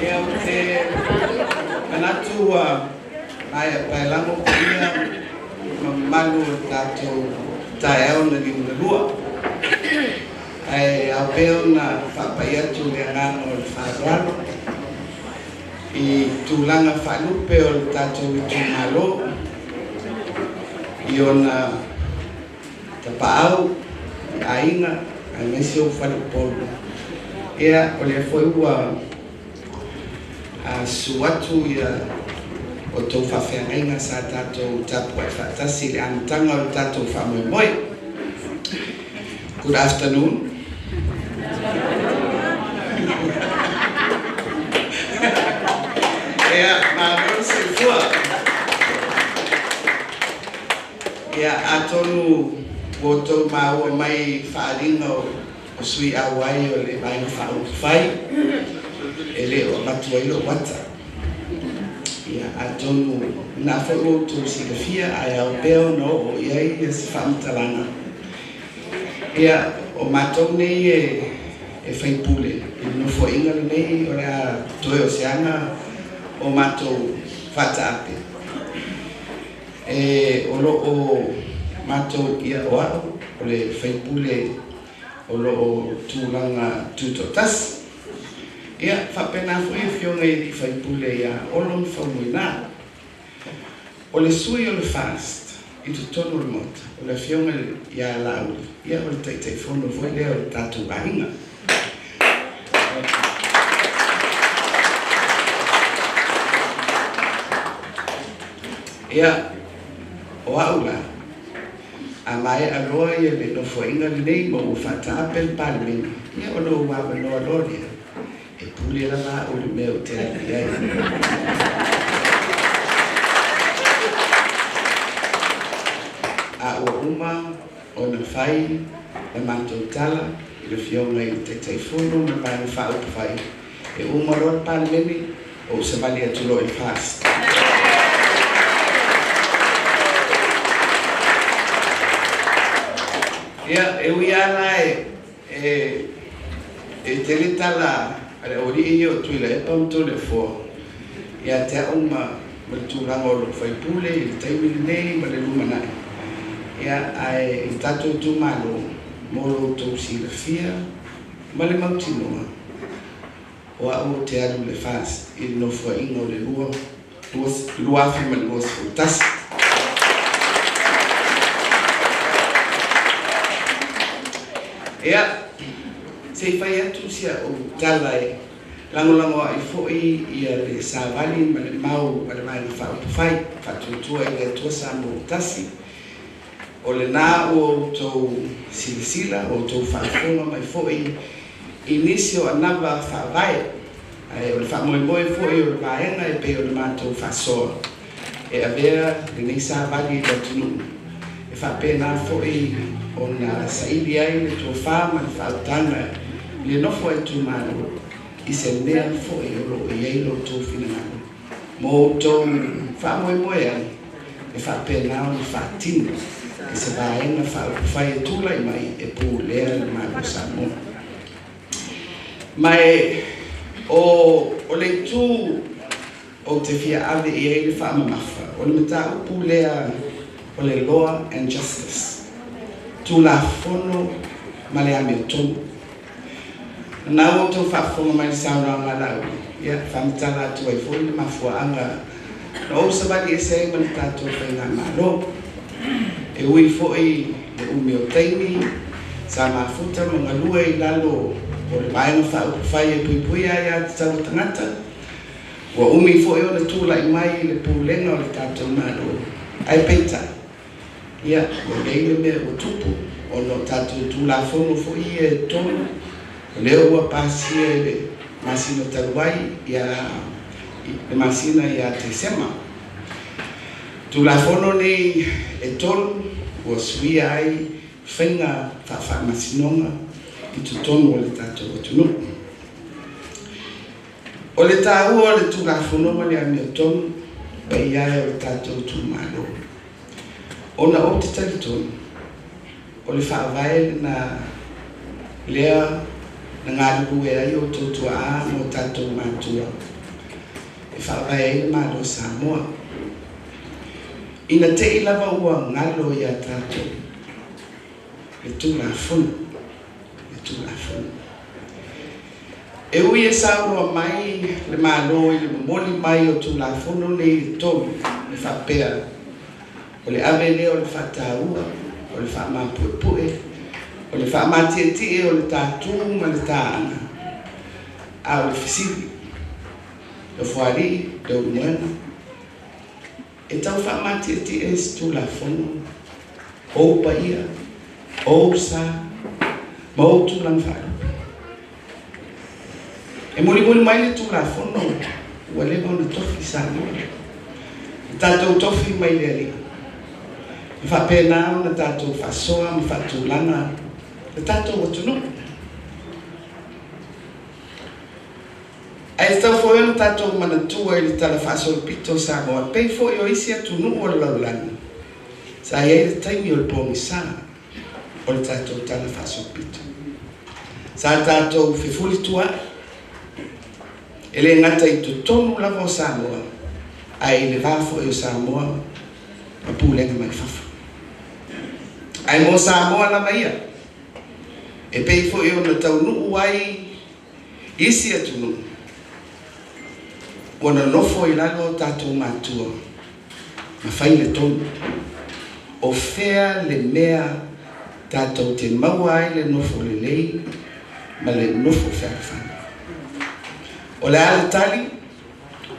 Ia, ou te manatu ua maea paelago paia ma mamalu o le tatou taeao na liugalua. Ae ao pea ona faapai atu le agaga o le faaaloalo i tulaga faalupe o le tatou itumalo i ona tapaau, i aiga, aemaise o faleupolu. Ia, o lea foi ua susu atu ia outou faafeagaiga sa tatou tapuai faatasi i le amataga o le tatou faamoemoe. Good afternoon. Ia, malo le soifua. Ia, atonu ua outou maua mai faaaliga o sui auai o le Vaega Faaupufai e le o avatu ai lou ata. Ia, atonu na foi ua outou silafia ae ao pea ona oo i ai se faamatalaga. Ia, o matou nei e faipule i le nofoaiga lenei o le a toe o se aga o matou faataape. E o lo o matou ia o au o le faipule o lo o tulaga tutoatasi. Ia, faapena foi afioga i alii faipule ia Olo ma Faumuina. O le sui o le FAST i totonu o le Maota, o le afioga ia Laauli, ia o le Taitaifono foi lea o le tatou aiga. Ia, o au la, a maea loa ia le nofoaiga lenei ma ua faataape le Palemene, ia o lou avanoa loa lea, e pule lava au i le mea ou te alu i ai. A ua uma ona fai le matou tala i le afioga i le Taitaifono ma le Vaega Faaupufai, e uma loa le Palemene, ou savali atu loa i le FAST. Ia, e ui lava la e tele tala a le aualii ia o Tuilaepa ma Toleafoa ia te au ma le tulaga o lou faipule i le taimi lenei ma le lumanai. Ia, ae i le tatou itumalo, mo lo outou silafia ma le mautinoa, o au ou te alu i le FAST i le nofoaiga o le 2021. Ia, se i fai atu si au tala e lagolago ai foi ia le savali ma le mau a le Vaega Faaupufai Faatuatua i le Atua Samoa ua Tasi. O lena ua outou silasila, ua outou faafofoga mai foi i nisi o anava faavae, ae o le faamoemoe foi o le vaega e pei o le matou faasoa e avea lenei savali i le atunuu e faapena foi ona saili ai le tofa ma le faautaga i le nofo a itumalo i se mea foi o lo o i ai lo outou finagalo mo outou faamoemoe ai e faapena ona faatino e se vaega faaupufai e tulai mai e pulea le Malo o Samoa. Ma e o le itu ou te fia ave i ai le faamamafa, o le mataupu lea o le Law and Justice, Tulafono ma le Amiotonu. Na ua outou faafofoga mai i le saunoaga a Laauli, ia, faamatala atu ai foi le mafuaaga na ou savali ese ai ma le tatou faigamalo. E ui foi le umi o taimi sa mafuta ma galue i lalo o le Vaega Faaupufai e puipuia ai aiatatau a tagata, ua umi foi ona tulai mai i le pulega o le tatou Malo, ae peitai, ia, ua i ai le mea ua tupu ona o tatou Tulafono foi ia e tolu, o lea ua pasia i le masina talu ai, ia, le masina ia Tesema. Tulafono nei e tolu ua suia ai faiga faafaamasinoga i totonu o le tatou atunuu. O le taua o le Tulafono ma le Amiotonu paia e o le tatou itumalo, ona ou te talitonu o le faavae lena lea na galulue ai outou tuaa ma o tatou matua. faavae ai le Malo o Samoa. Ina te i lava ua galo iā tatou le Tulafono, le Tulafono. E ui e saunoa mai le Malo i le momoli mai o Tulafono nei e tolu e faapea, o le ave lea o le faataua, o le faamāpuepue, o le faamatietie o le tā tu ma le tā aga. A o le fesili, Nofoalii, Leulumoega, e tau faamatietie se Tulafono ou paia, ou sa, ma ou tulaga faalupe? E mulimuli mai le Tulafono ua leva ona tofi Samoa. Na tatou tofi mai le Alii, ma faapena ona tatou faasoa ma faatulaga le tatou atunuu. Ae tatau foi ona tatou manatua i le tala faasolopito o Samoa, e pei foi o isi atunuu o le lalolagi, sa i ai le taimi o le pogisa o le tatou tala faasolopito. Sa tatou fefulitua'i, e le gata i totonu lava o Samoa, ae i le va foi o Samoa ma pulega mai fafo. Ae mo Samoa lava ia, e pei foi ona taunuu ai isi atunuu, ua nonofo i lalo o tatou matua ma fai le tonu. O fea le mea tatou te maua ai le nofo lelei ma le nofo fealofani? O le a le tali?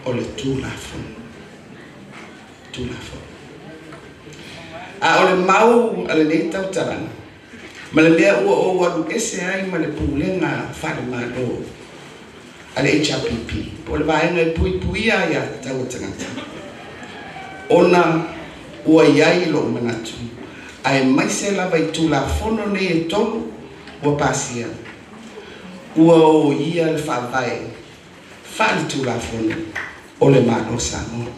O le Tulafono. Tulafono. A o le mau a lenei tautalaga, ma le mea ua ou alu ese ai ma le pulega faale-Malo a le HRPP, po o le vaega e puipuia aiatatau a tagata, ona ua i ai lou manatu, aemaise lava i Tulafono nei e tolu ua pasia, ua oia le faavae faale-Tulafono o le Malo o Samoa.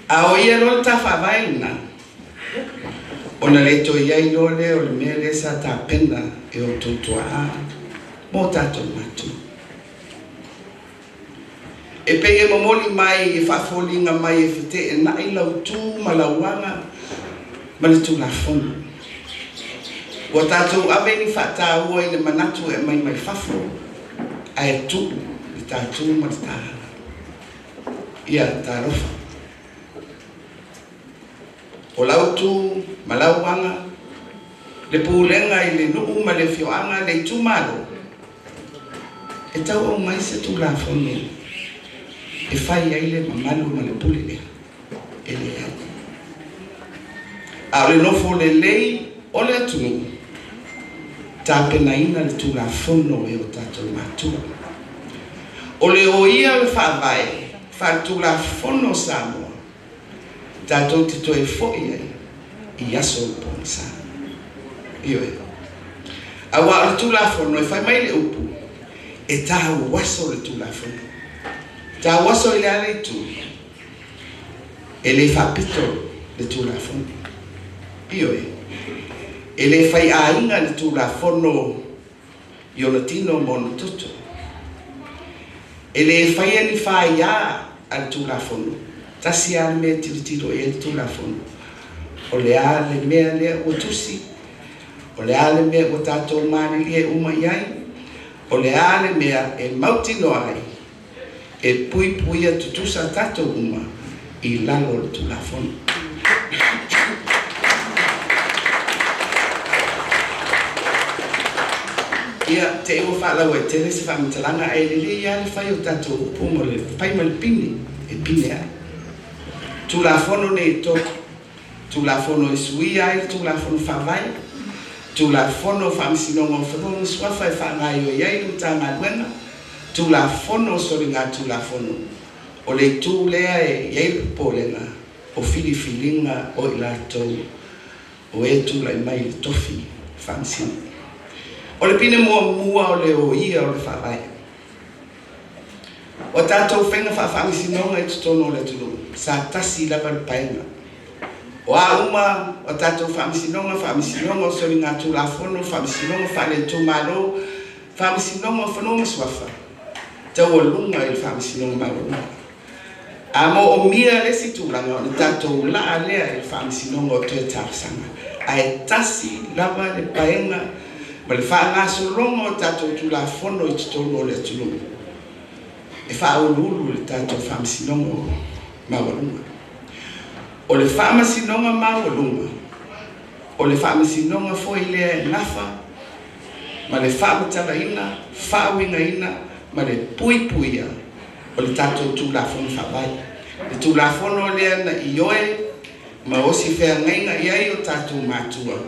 A o ia loa le ta faavae lena, ona le toe i ai loa lea o le mea lea sa tapena e outou tuaa mo tatou matua. E pei e momoli mai e faafoliga mai e feteenai lau tu ma lau aga ma le Tulafono. Ua tatou ave ni faataua i le manatu e aumai mai fafo, ae tuu le tā tu ma le tā aga. Ia talofa. O lau tu ma lau aga, le pulega i le nuu ma le afioaga, le itumalo, e tau aumai se Tulafono e fai ai le mamalu ma le pule lea, e leai. A o le nofo lelei o le atunuu, tapenaina le Tulafono e o tatou matua. O le oia o le faavae faale-Tulafono o Samoa, tatou te toe foi ai i aso o le pogisa. Ioe. Auā o le Tulafono e fai mai le upu, e tauaso le Tulafono. Tauaso i le a le itu? E le faapito le Tulafono. Ioe. E le faiaiga le Tulafono i ona tino ma ona toto. E le faia ni faiā a le Tulafono. Tasi lava le mea e tilotilo i ai le Tulafono, o le a le mea lea ua tusi, o le a le mea ua tatou malilie uma i ai, o le a le mea e mautinoa ai e puipuia tutusa tatou uma i lalo o le Tulafono. Ia, te i ua faalauaitele se faamatalaga, ae lelei lava le fai o tatou upu ma le fai ma le pine e pine ai. Tulafono nei e tolu, Tulafono e suia ai le Tulafono Faavae, Tulafono o Faamasinoga o Fanua ma Suafa e faagaoioi ai le Matagaluega, Tulafono o Soligatulafono. O le itu lea e i ai le popolega o filifiliga o i latou o e tulai mai i le tofi faamasino. O le pine muamua o le oia o le Faavae. O a tatou faiga faafaamasinoga i totonu o le atunuu, sa tasi lava le paega. O a uma o a tatou faamasinoga, faamasinoga o soligatulafono, faamasinoga faale-itumalo, faamasinoga o fanua ma suafa, Taualuga i le Faamasinoga Maualuga. A moomia le isi tulaga ona tatou laa lea i le Faamasinoga o toe talosaga, ae tasi lava le paega ma le faagasologa o tatou Tulafono i totonu o le atunuu e faauluulu i le tatou Faamasinoga Maualuga. O le Faamasinoga Maualuga, o le Faamasinoga foi lea e nafa ma le faamatalaina, faauigaina ma le puipuia o le tatou Tulafono Faavae. Le Tulafono lea na ioe ma osi feagaiga i ai o tatou matua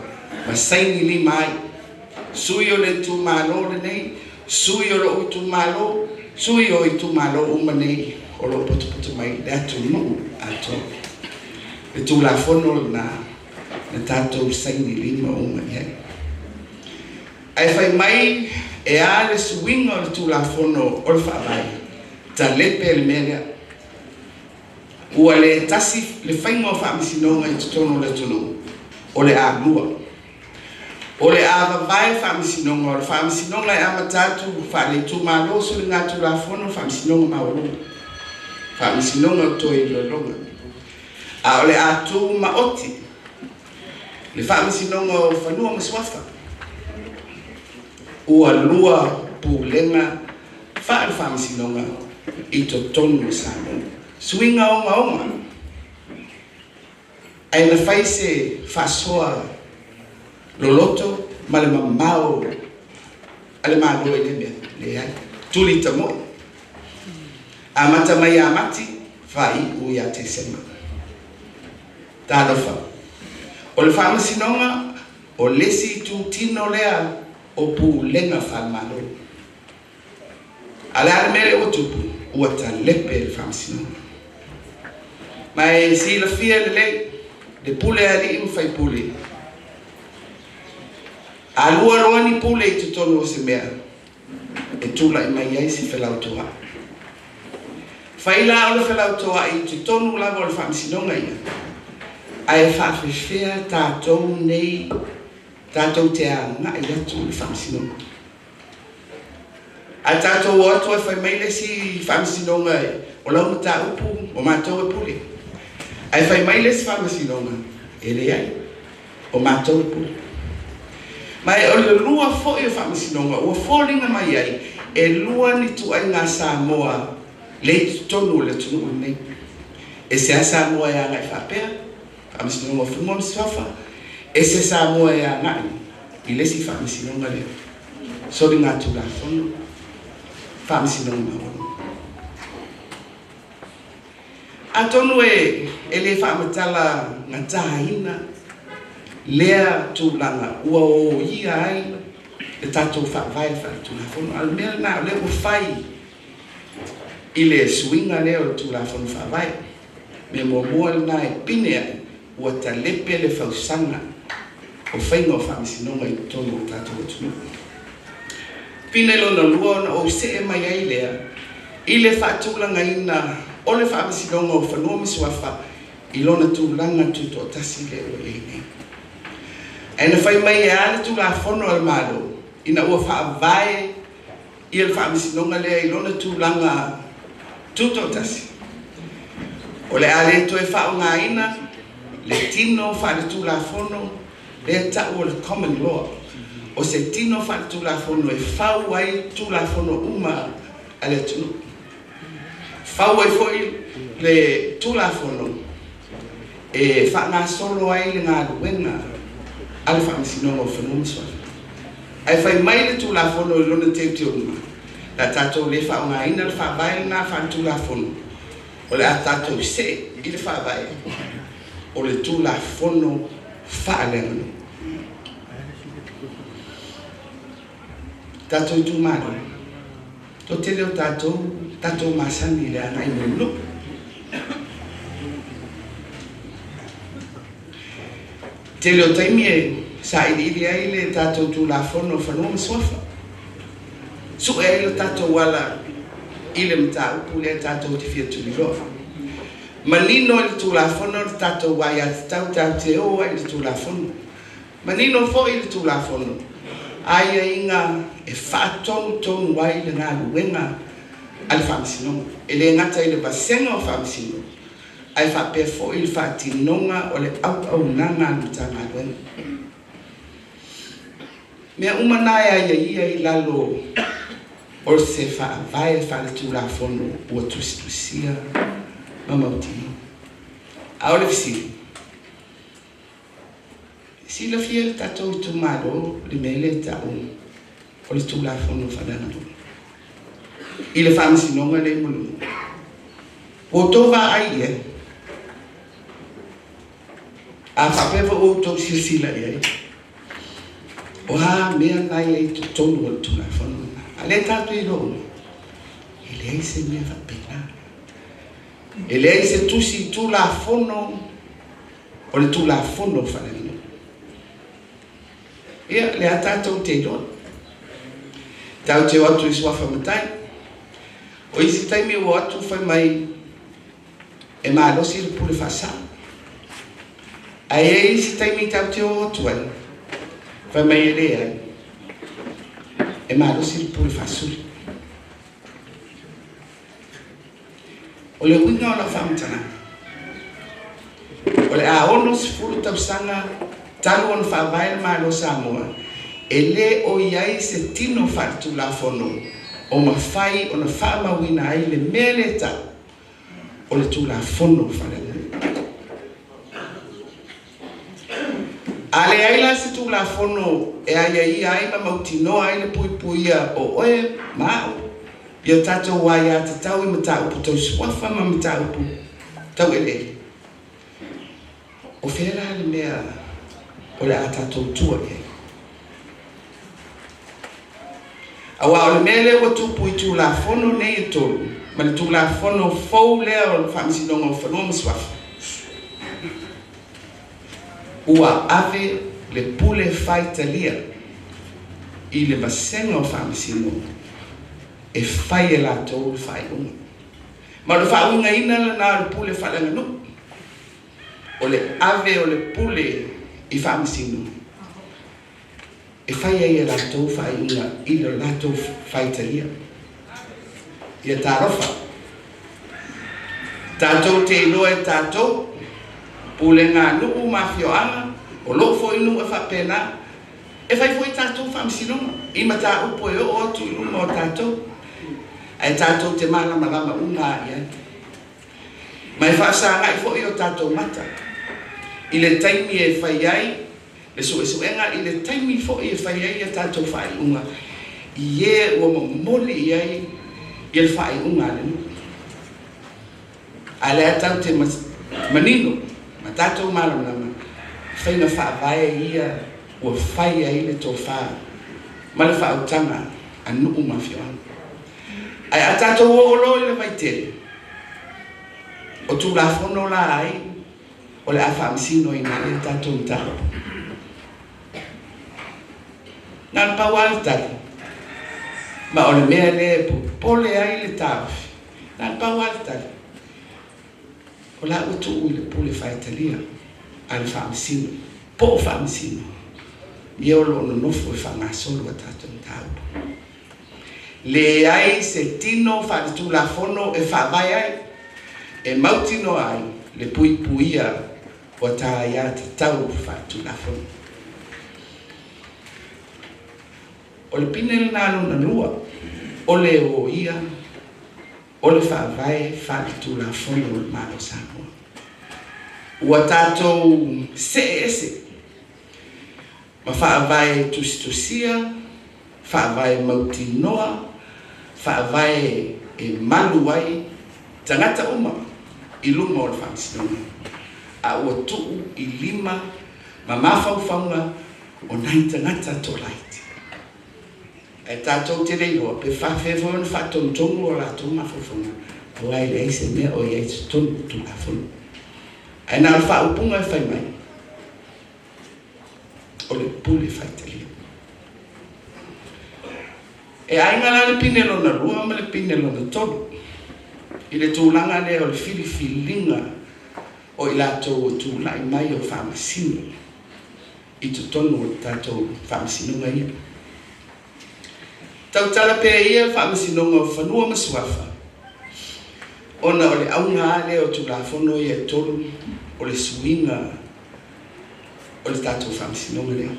ma saini lima ai. Sui o le itumalo lenei, sui o lou itumalo, sui o itumalo uma nei o loo potopoto mai le atunuu atoa. Le Tulafono lena na tatou saini lima uma i ai. Ae fai mai e a le suiga o le Tulafono o le Faavae, talepe le mea lea. Ua le tasi le faiga o faamasinoga i totonu o le atunuu, o le a lua. O le a vavae faamasinoga, o le faamasinoga e amata atu faale-itumalo soligatulafono Faamasinoga Maualuga, Faamasinoga o toe iloiloga. A o le a tu maoti le Faamasinoga o Fanua ma Suafa, ua lua pulega faale-faamasinoga i totonu o Samoa. Suiga ogaoga, ae na fai se faasoa loloto ma le mamao a le Malo i le mea, leai, tuli tamoe. Amata mai ia Mati, faaiu ia Tesema. Talofa. O le Faamasinoga, o le isi itutino lea o pulega faale-Malo. A o le a le mea lea ua tupu? Ua talepe le Faamasinoga. Ma e silafia lelei le pule a alii ma faipule. A lua loa ni pule i totonu o se mea, e tulai mai ai se felautoa'i. Fai la o le felautoa'i i totonu lava o le Faamasinoga ia, ae faafefea tatou nei tatou te agai atu i le Faamasinoga. A tatou o atu ae fai mai le isi Faamasinoga o lau mataupu o matou e pule. Ae fai mai le isi Faamasinoga e leai, o matou e pule. Ma e o le lua foi o Faamasinoga ua foliga mai ai e lua ni tuaiga Samoa le i totonu o le atunuu lenei. E se a Samoa e agai faapea, Faamasinoga o Fanua ma Suafa, e se Samoa e agai i le isi Faamasinoga lea. Soligatulafono, Faamasinoga Maualuga. Atonu e le faamatala gataina lea tulaga ua oia ai le tatou faavae faale-Tulafono. A o le mea lena o lea ua fai i le suiga lea o le Tulafono Faavae. Mea muamua lena e pine ai, ua talepe le fausaga o faiga o faamasinoga i totonu o tatou atunuu. Pine lona lua ona ou see mai ai lea i le faatulagaina o le Faamasinoga o Fanua ma Suafa i lona tulaga tutoatasi lea ua i ai nei. Ae na fai mai e a le Tulafono a le Malo ina ua faavae ia le Faamasinoga lea i lona tulaga tutoatasi. O le a le toe faaaogaina le tino faale-Tulafono lea ta'u o le common law, o se tino faale-Tulafono e fau ai Tulafono uma a le atunuu. Fau ai foi le Tulafono e faagasolo ai le galuega a le Faamasinoga o Fanua ma Suafa. Ae fai mai le Tulafono i lona teuteuga, le a tatou le faaaogaina le faavae lena faale-Tulafono, o le a tatou see i le faavae o le Tulafono faaleaganuu. Tatou itumalo, toatele o tatou masani i le agai mai nuu. Tele o taimi e sailiili ai le tatou Tulafono o Fanua ma Suafa. Sue ai le tatou ala i le mataupu lea tatou te fia tuliloa. Manino i le Tulafono le tatou aiatatau tatou te o ai i le Tulafono. Manino foi le Tulafono aiaiga e faatonutonu ai le galuega a le Faamasinoga. E le gata i le vasega o Faamasino, ae faapea foi le faatinoga o le auaunaga a le Matagaluega. Mea uma na e aiaia i lalo o se faavae faaletulafono ua tusitusia ma mautinoa. A o le fesili, silafia e le tatou itumalo le mea lea e tau o le Tulafono Faaleaganuu i le Faamasinoga lea i Mulinuu? Ua outou vaai i ai? A faapea foi ua outou silasila i ai, o a mea na i ai i totonu o le Tulafono lena? A o lea tatou te iloa uma, e leai se mea faapena. E leai se tusi Tulafono o le Tulafono Faaleaganuu. Ia, lea tatou te iloa. Tatou te o atu i suafa matai. O isi taimi ua atu fai mai e malosi le pule faasao. Ae i ai isi taimi tatou te o atu ai, fai mai e leai, e malosi le pule faasuli. O le uiga o lau faamatalaga, o le a 60 tausaga talu ona faavae le Malo o Samoa, e le o i ai se tino faaletulafono o mafai ona faamauina ai le mea lea e tau o le Tulafono Faaleaganuu. A leai la se Tulafono e aiaia ai ma mautinoa ai le puipuia o oe ma au i o tatou aiatatau i mataupu tau suafa ma mataupu tau eleele, o fea la le mea o le a tatou tua i ai? Aua o le mea lea ua tupu i Tulafono nei e tolu, ma le Tulafono fou lea o le Faamasinoga o Fanua ma Suafa, ua ave le pule faitalia i le vasega o Faamasino e fai e latou le faaiuga. Ma o le faauigaina lena o le pule faaleaganuu, o le ave o le pule i Faamasino e fai ai e latou faaiuga i le latou faitalia. Ia talofa, tatou te iloa e tatou, pulega a nuu ma afioaga, o lou foi nuu e faapena, e fai foi tatou faamasinoga i mataupu e oo atu i luma o tatou, ae tatou te malamalama uma lava i ai. Ma e faafesagai foi o tatou mata i le taimi e fai ai le suesuega, i le taimi foi e fai ai a tatou faaiuga i e ua momoli i ai le faaiuga a le nuu. A o lea tatou te manino ma tatou malamalama, faiga faavae ia ua fai ai le tofa ma le faautaga a nuu ma afioaga. Ae a tatou oo loa i le vaitele, o Tulafono la ai o le a faamasinoina ai le tatou mataupu. Na o le pau lava le tali, ma o le mea lea e popole ai le taofi, na o le pau lava le tali, o la ua tuu i le pule faitalia a le Faamasino, po o Faamasino, ia o lo o nonofo e faagasolo a tatou mataupu. Leai se tino faaletulafono e faavae ai, e mautinoa ai le puipuia o ta aiatatau faaletulafono. O le pine lena lona lua, o le oia o le faavae faaletulafono o le Malo o Samoa. Ua tatou see ese ma faavae tusitusia, faavae mautinoa, faavae e malu ai tagata uma i luma o le Faamasinoga, a ua tuu i lima ma mafaufauga o nai tagata toalaiti. Ae tatou te le iloa pe faafefea foi ona faatonutonu o latou mafaufauga, aua e leai se mea o i ai i totonu o Tulafono. Ae na o le faaupuga e fai mai, o le pule faitalia. E aiga la le pine lona lua ma le pine lona tolu i le tulaga lea o le filifiliga o i latou o tulai mai o Faamasino i totonu o le tatou Faamasinoga ia. Tautala pea ia le Faamasinoga o Fanua ma Suafa. Ona o le auga lava lea o Tulafono ia e 3 o le suiga o le tatou faamasinoga lea.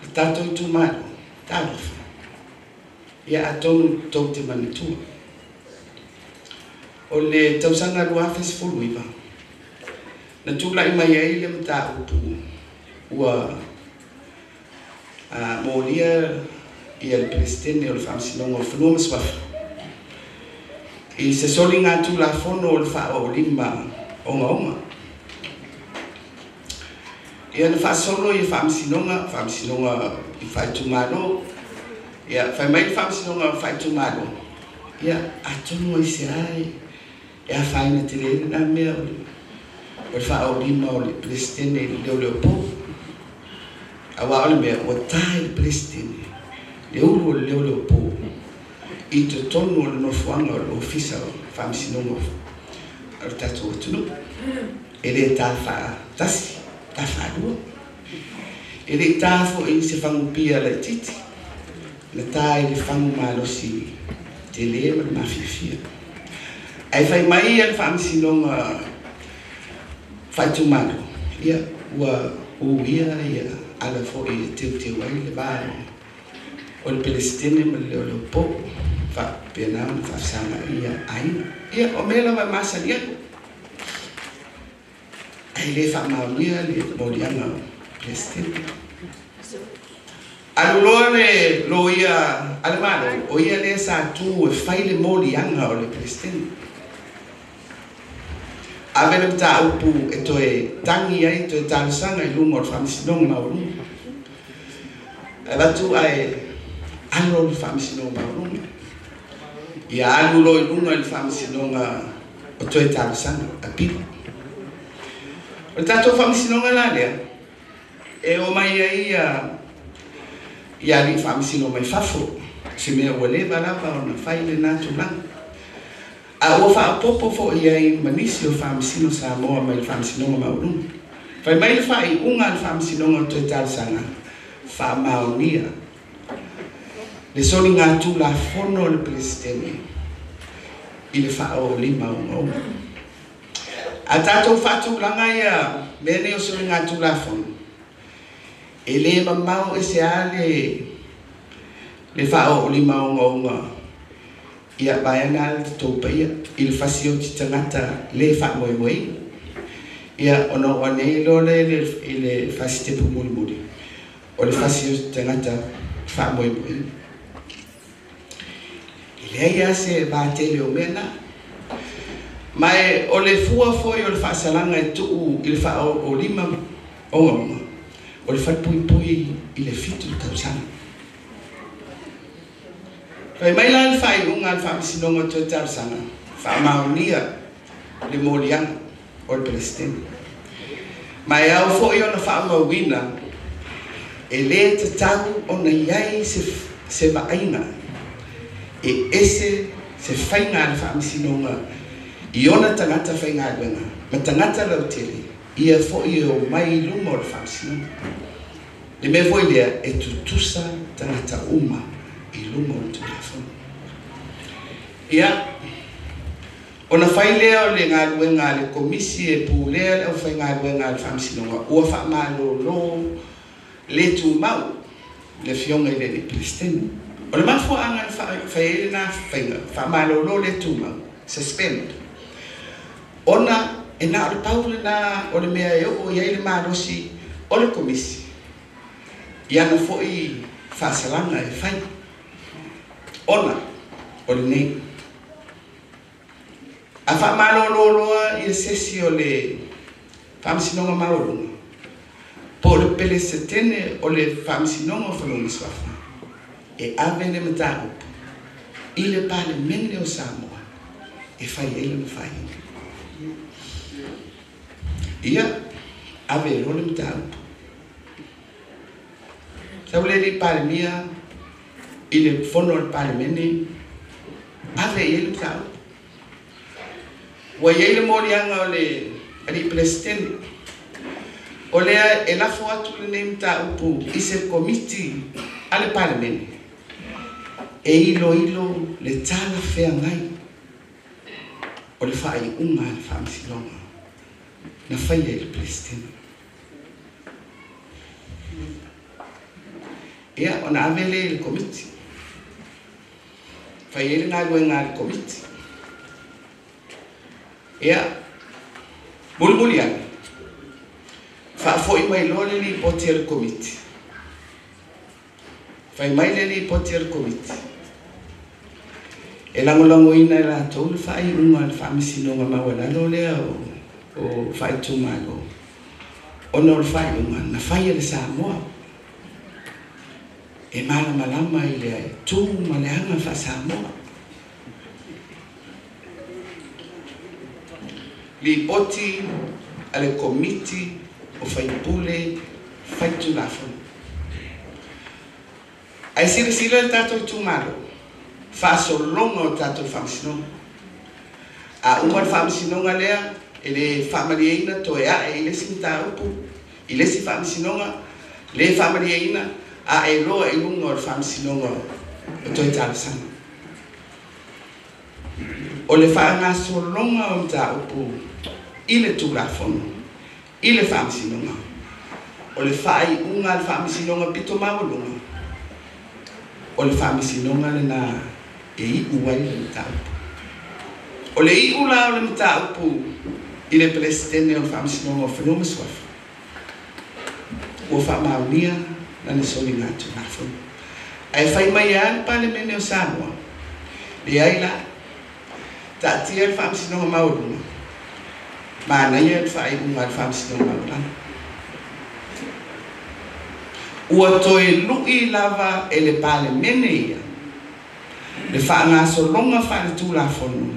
Le tatou itumalo, talofa, ia atonu tou te manatua. O le tausaga 2019, na tulai mai ai le mataupu ua molia ia le Peresetene o le Faamasinoga o Fanua ma Suafa i se soliga Tulafono o le faaolima ogaoga. Ia na faasolo ia faamasinoga, faamasinoga i faaitumalo, ia fai mai le faamasinoga faaitumalo, ia atonu ai se ai e afaina tele ai lena mea o le faaolima o le Peresetene i le leoleopo. Auā o le mea ua ta i le Peresetene le ulu o le leoleopo i totonu o le nofoaga o le Ofisa o Faamasinoga o le tatou atunuu. E le ta faatasi, ta faalua. E le ta foi i se fagupia laitiiti, na ta i le fagu malosi tele ma le mafiafia. Ae fai mai ia le faamasinoga faaitumalo, ia ua uia ia ala foi e teuteu ai le va o le Peresetene ma le leoleopo, faapena ona faafesagai ia aiga. Ia o mea lava e masani ai. Ae le faamaonia le moliaga o le Peresetene. Alu loa le loia a le Malo, o ia lea sa tu e fai le moliaga o le Peresetene. Ave le mataupu e toe tagi ai, toe talosaga i luga o le faamasinoga maualuga. Avatu ae alo le faamasinoga maualuga. Ia alu loa i luga i le faamasinoga o toe talosaga, appeal. O le tatou faamasinoga la lea, e o mai ai ia alii faamasino mai fafo, se mea ua leva lava ona fai lena tulaga. A ua faaopoopo foi ai ma nisi o faamasino Samoa mai le faamasinoga maualuga. Fai mai le faaiuga a le faamasinoga o toe talosaga, faamaonia le soliga Tulafono o le Peresetene i le faaolima ogaoga. A tatou faatulaga ia mea nei o soliga Tulafono, e le mamao ese lava le faaolima ogaoga ia vaeana le tatou paia i le fasioti tagata le faamoemoeina. Ia ona oo ane ai loa lea i le fasitepu mulimuli o le fasioti tagata faamoemoeina. E leai lava se vatele o mea na. Ma o le fua foi o le faasalaga e tuu i le faaolima ogaoga, o le falepuipui i le 7 tausaga. Fai mai la le faaiuga a le faamasinoga o toe talosaga, faamaonia le moliaga o le Peresetene. Ma e ao foi ona faamauina, e le tatau ona i ai se vaaiga e ese se faiga a le faamasinoga i ona tagata faigaluega ma tagata lautele, ia foi e o mai i luma o le faamasinoga. Le mea foi lea e tutusa tagata uma i luma o le Tulafono. Ia, ona fai lea o le galuega a le komisi e pulea le aufaigaluega a le faamasinoga, ua faamalolo le tumau le afioga i le alii Peresetene. O le mafuaaga na fai ai lena faiga, faamalolo le tumau, suspend, ona e na o le pau lena o le mea e oo i ai le malosi o le komisi i ana foi faasalaga e fai. Ona o lenei. A faamalolo loa ia sesi o le faamasinoga maualuga, po o le Peresetene o le Faamasinoga o Fanua ma Suafa, e ave le mataupu i le Palemene o Samoa e fai ai lana faaiuga. Ia, ave loa le mataupu. Sau le alii Palemia i le fono a le Palemene, ave i ai le mataupu. Ua i ai le moliaga o le alii Peresetene, o lea e lafo atu lenei mataupu i se komiti a le Palemene e iloilo le talafeagai O le faaiuga a le Faamasinoga na faia i le Peresetene. Ia, ona ave lea i le Komiti, fai ai le galuega a le Komiti. Ia, mulimuli ane, faafoi mai loa le lipoti a le Komiti. Fai mai le lipoti a le Komiti, e lagolagoina e latou le faaiuga a le Faamasinoga Maualalo lea o faaitumalo, ona o le faaiuga na fai e le Samoa e malamalama i le tu ma le aga faa-Samoa. Lipoti a le Komiti o Faipule Faitulafono. Ae silasila le tatou itumalo, faasologa o tatou faamasinoga. A uma le faamasinoga lea, e le faamalieina toe ae i le isi mataupu, i le isi faamasinoga, le faamalieina, ae loa i luga o le faamasinoga o toe talosaga. O le faagasologa o mataupu i le Tulafono, i le faamasinoga, o le faaiuga a le faamasinoga pito maualuga, o le faamasinoga lena e iu ai le mataupu. O le iu la o le mataupu i le Peresetene o le Faamasinoga o Fanua ma Suafa, ua faamaonia lana soligatulafono. Ae fai mai lava le Palemene o Samoa, leai la, taatia le Faamasinoga Maualuga, manaia le faaiuga a le Faamasinoga Maualalo. Ua toe lui lava e le Palemene ia le faagasologa faaletulafono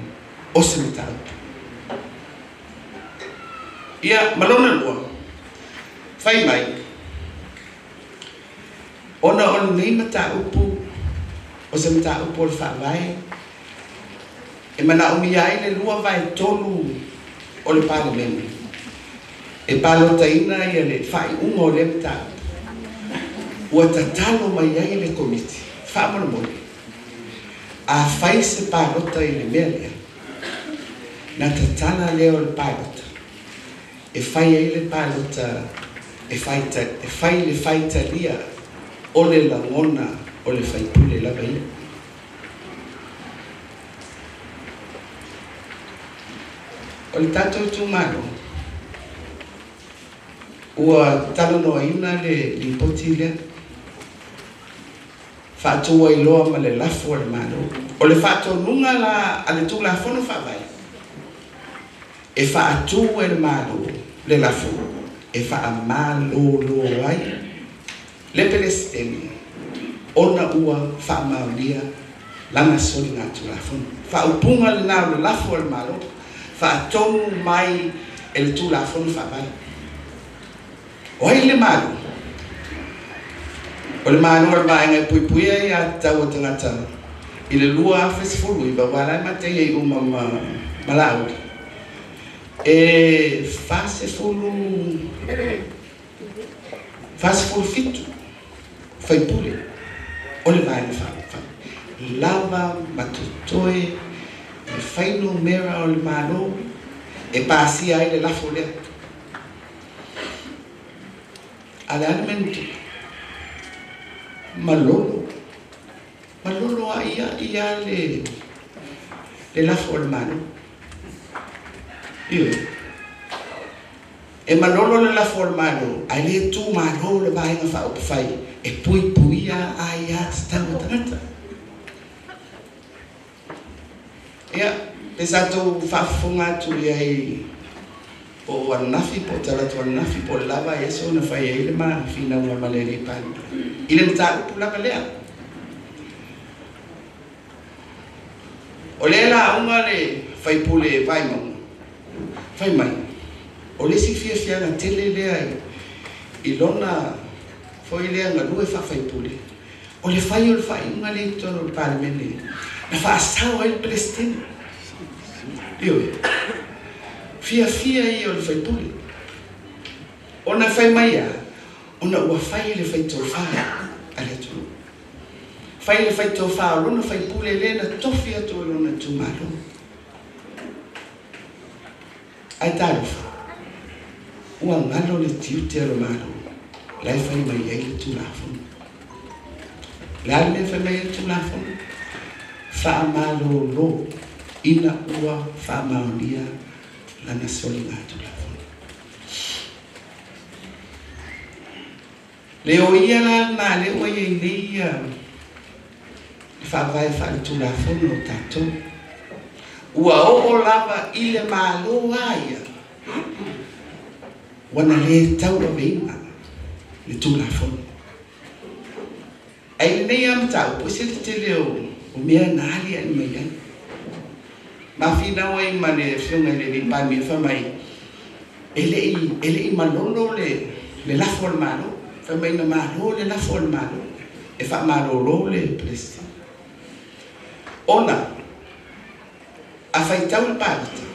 o se mataupu. Ia, ma lona lua, fai mai, ona o lenei mataupu o se mataupu o le Faavae, e manaomia ai le 2/3 o le Palemene e palotaina ia le faaiuga o lea mataupu. Ua tatalo mai ai le Komiti, faamolemole, a fai se palota i le mea lea, na tatala lea o le palota, e fai ai le palota e fai le faitalia o le lagona o le faipule lava ia. O le tatou itumalo, ua talanoaina le lipoti lea, faatu ai loa ma le lafo a le Malo. O le faatonuga la a le Tulafono Faavae, e faatu e le Malo le lafo e faamalolo ai le Peresetene ona ua faamaonia lana soligatulafono. Faaupuga lena o le lafo a le Malo, faatonu mai e le Tulafono Faavae. O ai le Malo? O le Malo o le vaega e puipuia ia tatau o tagata i le 2019, ua la e matai ai uma ma lauli. E 47 faipule o le vaega faaupufai. Lava ma totoe le fuainumera o le Malo e pasia ai le lafo lea. A le a le mea na tupu? Malolo. Malolo ai ia le lafo o le Malo. Ioe. E malolo le lafo o le Malo, ae le tu malo le vaega faaupufai e puipuia ai ia tatau o tagata. Ia, pe sa tou faafofoga atu i ai po o ananafi, po o talaatu ananafi, po o le lava ai aso na fai ai le mafinauga ma le alii Palemia i le mataupu lava lea. O lea lauga le faipule Vaimauga, fai mai, o le isi fiafiaga tele lea i lona foi lea galue faafaipule, o le fai o le faaiuga lea i totonu o le Palemene, na faasao ai le Peresetene. Ioe, fiafia ia o le faipule. Ona fai mai a, ona ua fai le faitofā a le atunuu. Fai le faitofā o lona faipule lea na tofi atu o lona itumalo. Ae talofa, ua galo le tiute o le Malo la e fai mai ai le Tulafono. O le a le mea e fai mai ai le Tulafono? Faamalolo ina ua faamaonia lana soligatulafono. Le o ia la lena lea ua i ai nei ia le faavae faaletulafono o tatou. Ua oo lava i le Malo a ia ua na le tauaveina le Tulafono. Ae i lenei lava mataupu, e ese le tele o mea na aliali mai ai. Ma finau ai ma le Afioga i le Palemia fai mai, e le i malolo le lafo a le Malo. Fai mai na malo le lafo a le Malo e faamalolo le Peresetene. Ona a faitau le palota,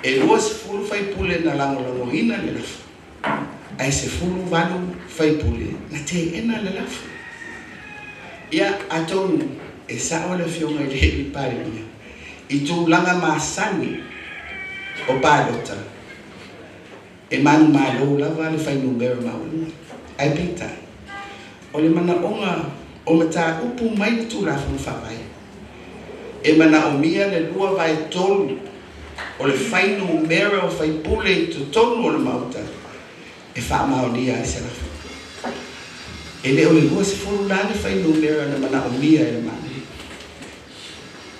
e 20 faipule na lagolagoina le lafo, ae 18 faipule na teena le lafo. Ia, atonu e sao le Afioga i le Palemia i tulaga masani o palota, e manumalo lava le fuainumera maualuga. Ae peitai, o le manaoga o mataupu mai le Tulafono Faavae, e manaomia le 2/3 o le fuainumera o faipule i totonu o le Maota e faamaonia ai se lafo. E le o le 20 la le fuainumera na manaomia e le Malo.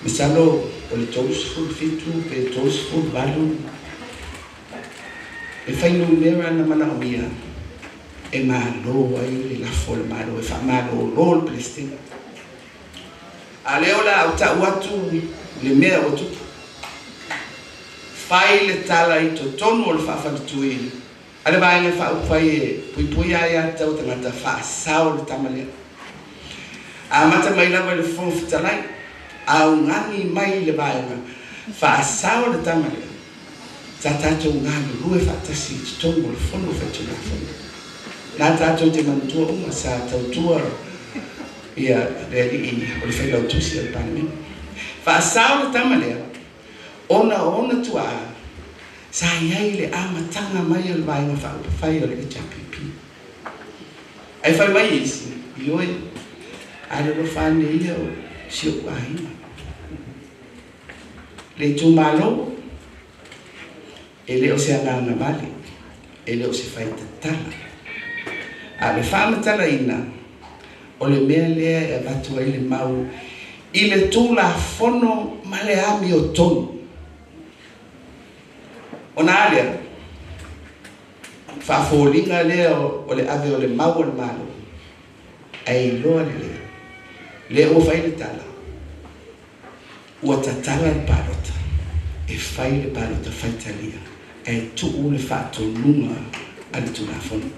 Masalo o le 37 pe 38 le fuainumera na manaomia e malo ai le lafo o le Malo e faamalolo le Peresetene. A lea o le a ou tau atu le mea ua tupu. Fai le tala i totonu o le faafaletui a le Vaega Faaupufai e puipuia ai aiatatau a tagata faasao le tama lea. Amata mai lava i le Fofoga Fetalai, augani mai le Vaega faasao le tama lea. Sa tatou galulue faatasi i totonu o le Fono Faitulafono. Na tatou te manatua uma sa tautua ia le alii o le failautusi o le Palemene. Faasao le tama lea ona o ona tuaa sa i ai le amataga mai o le Vaega Faaupufai o le HRPP. Ae fai mai isi, ioe, alolofa ane ia o si ou aiga. Le itumalo, e le o se agaga vale, e le o se faitatala. A o le faamatalaina, o le mea lea e avatu ai le mau i le Tulafono ma le amiotonu. Ona a lea, faafoliga lea o le ave o le mau a le Malo, ae iloa lelei, lea ua fai le tala, ua tatala le palota, e fai le palota faitalia, ae tuu le faatonuga a le Tulafono.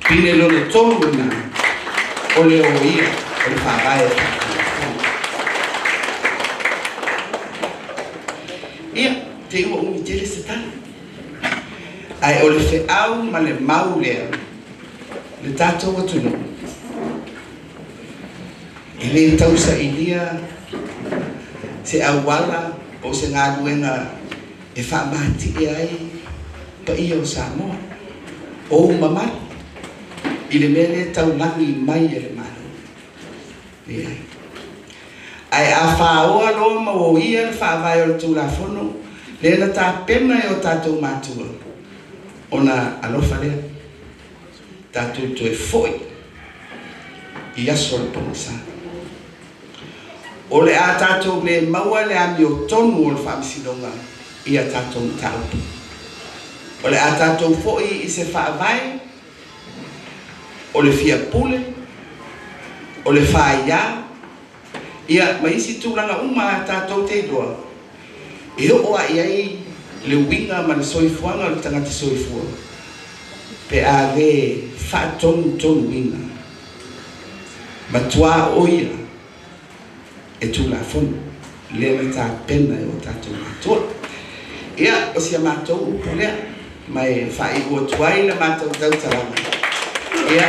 Pine lona tolu lena o le oia o le faavae o Tulafono. Ia, te i ua umi tele se tala. Ae o le feau ma le mau lea, le tatou atunuu, e le tausailia se auala po o se galuega e faamatie ai paia o Samoa, o ou mamalu, i le mea lea e taulagi mai e le Malo. Leai. Ae a faoa loa ma oia le faavae o le Tulafono lea na tapena e o tatou matua, ona alofa lea, tatou toe foi i aso o le pogisa. O le a tatou le maua le amiotonu o le Faamasinoga i a tatou mataupu. O le a tatou foi i se faavae o le fia pule, o le faia, ia ma isi tulaga uma a tatou te iloa e oo lava i ai le uiga ma le soifuaga o le tagata soifua pe a le faatonutonuina matua o ia e Tulafono lea na tapena e o tatou matua. Ia, o si a matou upu lea, ma e faaiu atu ai le matou tautalaga. Ia,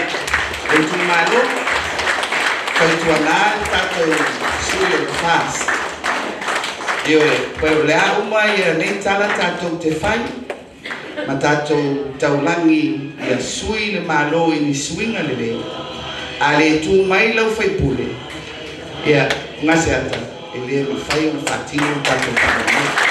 le itumalo, fautuaga le tatou sui o le FAST. Ioe, o le a uma ia nei tala tatou te fai, ma tatou taulagi ia sui le Malo i ni suiga lelei, a le tu mai lau faipule, ia, gaseata, e le mafai ona faatino le tatou faamoemoe.